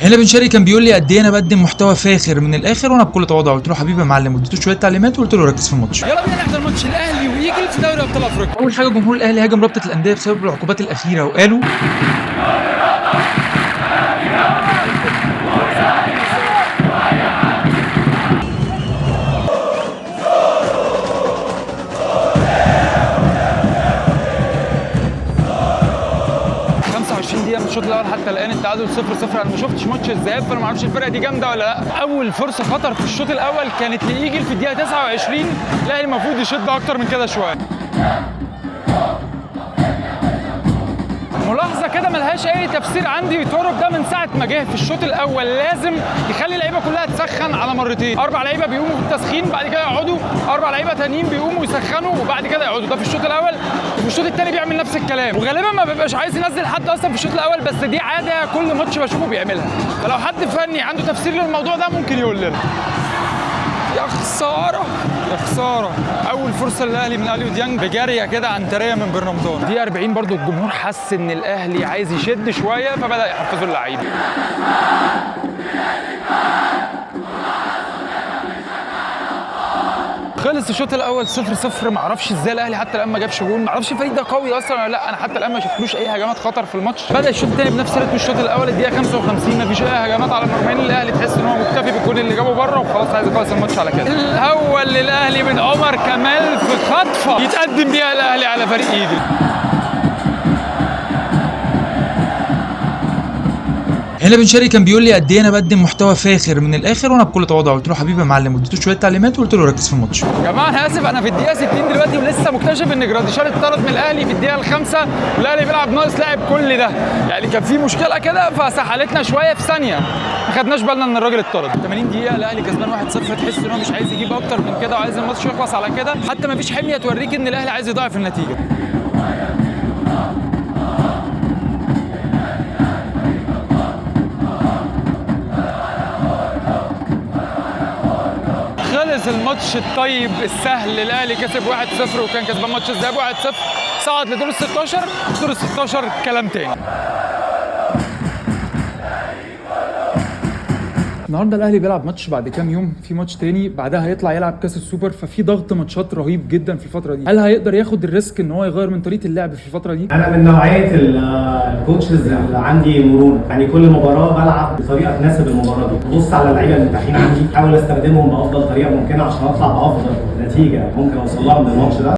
هنا بن شرقي كان بيقول لي قد ايه انا بقدم محتوى فاخر من الاخر، وانا بكل تواضع قلت له حبيبي يا معلم، واديته شوية تعليمات وقلت له ركز في الماتش. يلا بينا نحضر ماتش الاهلي وايجل في دوري ابطال افريقيا. اول حاجة جمهور الاهلي هاجم رابطه الاندية بسبب العقوبات الاخيرة وقالوا ال 25 دقيقة من الشوط الاول حتى الان التعادل 0-0. انا ما شفتش ماتش الذهاب فانا ما اعرفش الفرقة دي جامدة ولا لا. اول فرصة خطر في الشوط الاول كانت لايجل في الدقيقة 29. الاهلي المفروض يشد اكتر من كده شوية. ملاحظة كده ملهاش اي تفسير عندي، توروب ده من ساعة ما جه في الشوط الاول لازم يخلي اللعيبة كلها تسخن على مرتين. 4 لعيبة بيقوموا في التسخين بعد كده يقعدوا، 4 لعيبة تانيين بيقوموا يسخنوا وبعد كده يقعدوا. ده في الشوط الاول، وفي الشوط الثاني بيعمل نفس الكلام، وغالبا ما بيبقاش عايز ينزل حد اصلا في الشوط الاول، بس دي عادة كل ماتش بشوفه بيعملها. فلو حد فني عنده تفسير للموضوع ده ممكن يقول لنا. يا خسارة يا خسارة، اول فرصة للاهلي من اليو ديانج بجاريه كده عنتريه من بن رمضان. دي 40 برضو الجمهور حس ان الاهلي عايز يشد شوية فبدا يحفزوا اللعيبة. خلص الشوط الاول 0-0. معرفش ازاي الاهلي حتى الان ما جابش جون، معرفش الفريق ده قوي اصلا ولا لا. انا حتى الان ما شفتلوش اي هجمات خطر في الماتش. بدا الشوط الثاني بنفس رتم الشوط الاول. الدقيقة 55 مفيش اي هجمات على مرميين الاهلي، تحس ان هو مكتفي بالجون اللي جابه بره وخلاص عايز يخلص الماتش على كده. الاول للاهلي من عمر كمال في خطفه يتقدم بيها الاهلي على فريق ايجل. هنا بن شرقي كان بيقول لي قد ايه انا بقدم محتوى فاخر من الاخر، وانا بكل تواضع قلت له حبيبي يا معلم، واديته شوية تعليمات وقلت له ركز في الماتش. يا جماعة انا اسف، انا في الدقيقة 60 دلوقتي ولسه مكتشف ان جراديشار اتطرد من الاهلي في الدقيقة 5. الاهلي بيلعب ناقص لاعب كل ده، يعني كان في مشكلة كده فسحلتنا شوية في ثانية، ما خدناش بالنا ان الراجل اتطرد. 80 دقيقة الاهلي كسبان 1-0، تحس ان هو مش عايز يجيب اكتر من كده وعايز الماتش يخلص على كده، حتى ما فيش حمية توريك ان الاهلي عايز يضاعف النتيجة. خلص الماتش الطيب السهل، الاهلي كسب 1-0 وكان كسبان ماتش الذهاب 1-0، صعد لدور ال 16. دور ال 16 كلام تاني. النهارده الاهلي بيلعب ماتش بعد كام يوم، في ماتش تاني بعدها هيطلع يلعب كاس السوبر، ففي ضغط ماتشات رهيب جدا في الفترة دي. هل هيقدر ياخد ال risk ان هو يغير من طريقه اللعب في الفترة دي؟ انا من نوعية ال coaches اللي عندي مرونة، يعني كل مباراة بلعب بطريقة تناسب المباراة دي، ببص على اللعيبة المتاحين عندي، احاول استخدمهم بافضل طريقه ممكنة عشان اطلع بافضل نتيجة ممكن اوصل لها من الماتش ده.